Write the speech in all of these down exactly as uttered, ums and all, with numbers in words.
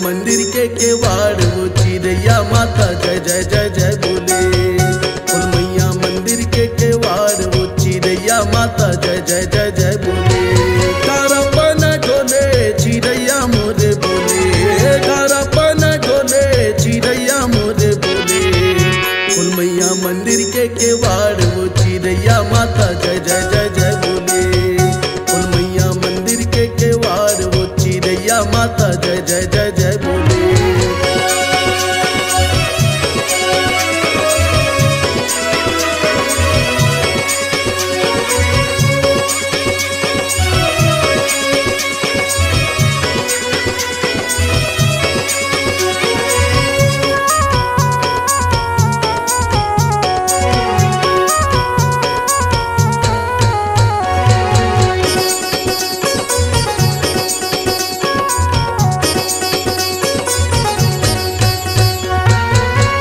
मंदिर के केवाड़ वो चिरैया माता जय जय जय जय बोले। फुलमैया मंदिर के केवाड़ वो चिरैया माता जय जय जय जय बोले। तारापन डोले चिरैया मोरे बोले, तारापन डोले चिरैया मोरे बोले। फुलमैया मंदिर के केवाड़ वो चिरैया माता जय जय जय जय बोले। फुलमैया मंदिर के केवाड़ वो चिरैया माता जय जय जय जय बोले।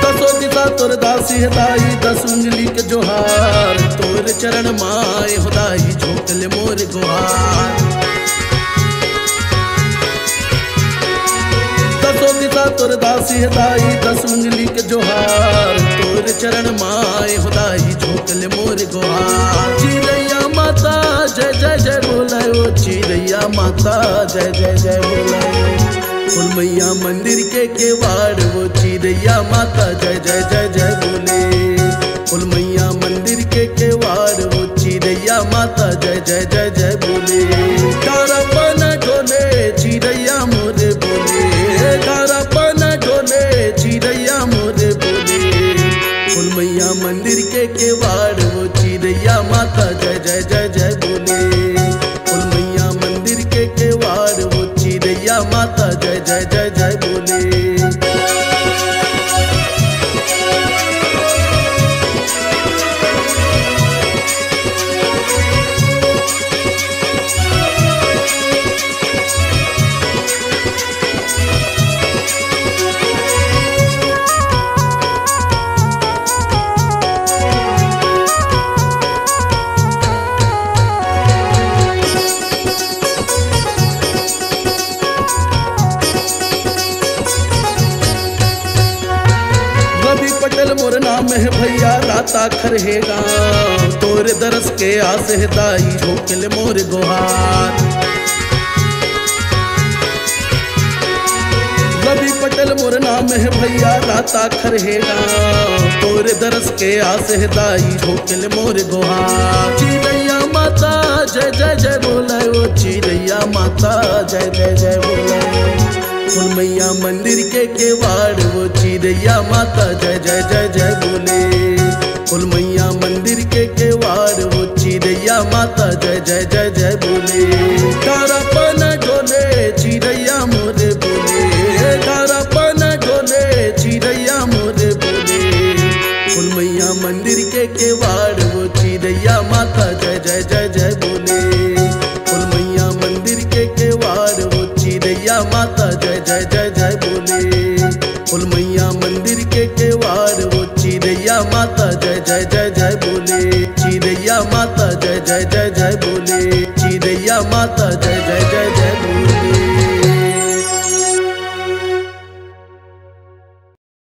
दसो दिशा तोर दासी हे दाई, दस उंगली के जोहार। तोर चरण माए हो दाई, झोंक ले मोर गोहार। दसो दिशा तोर दासी हे दाई, दस उंगली के जोहार। तोर चरण माए हो दाई, झोंक ले मोर गोहार। चिरैया माता जय जय जय बोले, ओ चिरैया माता जय जय जय बोले। फुलमैया मंदिर के केवाड़ वो चिरैया माता जय जय जय जय बोले। फुलमैया मंदिर के केवाड़ वो चिरैया माता जय जय जय जय बोले। तारापन डोले चिरैया मोरे बोले, तारापन डोले चिरैया मोरे बोले। फुलमैया मंदिर के केवाड़ वो चिरैया माता जय जय जय जय बोले। फुलमैया मंदिर के केवाड़ वो चिरैया माता जय जय जय जय बोले। रवि पटेल मोर नाम हे भैया, राता खरहेगा। तोरे दरस के आस हे दाई, झोंक ले मोर गोहार। रवि पटेल मोर नाम हे भैया, राता खरहेगा। तोरे दरस के आस हे दाई, झोंक ले मोर गोहार। चिरैया माता जय जय जय बोले, ओ चिरैया माता जय जय जय बोले। फुलमैया मंदिर के केवाड़ वो चिरैया माता जय जय जय जय बोले। फुलमैया मंदिर के केवाड़ वो चिरैया माता जय जय जय जय बोले। तारापन डोले चिरैया मोरे बोले, तारापन डोले चिरैया मोरे बोले। फुलमैया मंदिर के केवाड़ वो चिरैया माता जय जय जय जय बोले। फुलमैया मंदिर के केवाड़ वो चिरैया माता जय जय जय जय बोले। फुलमैया मंदिर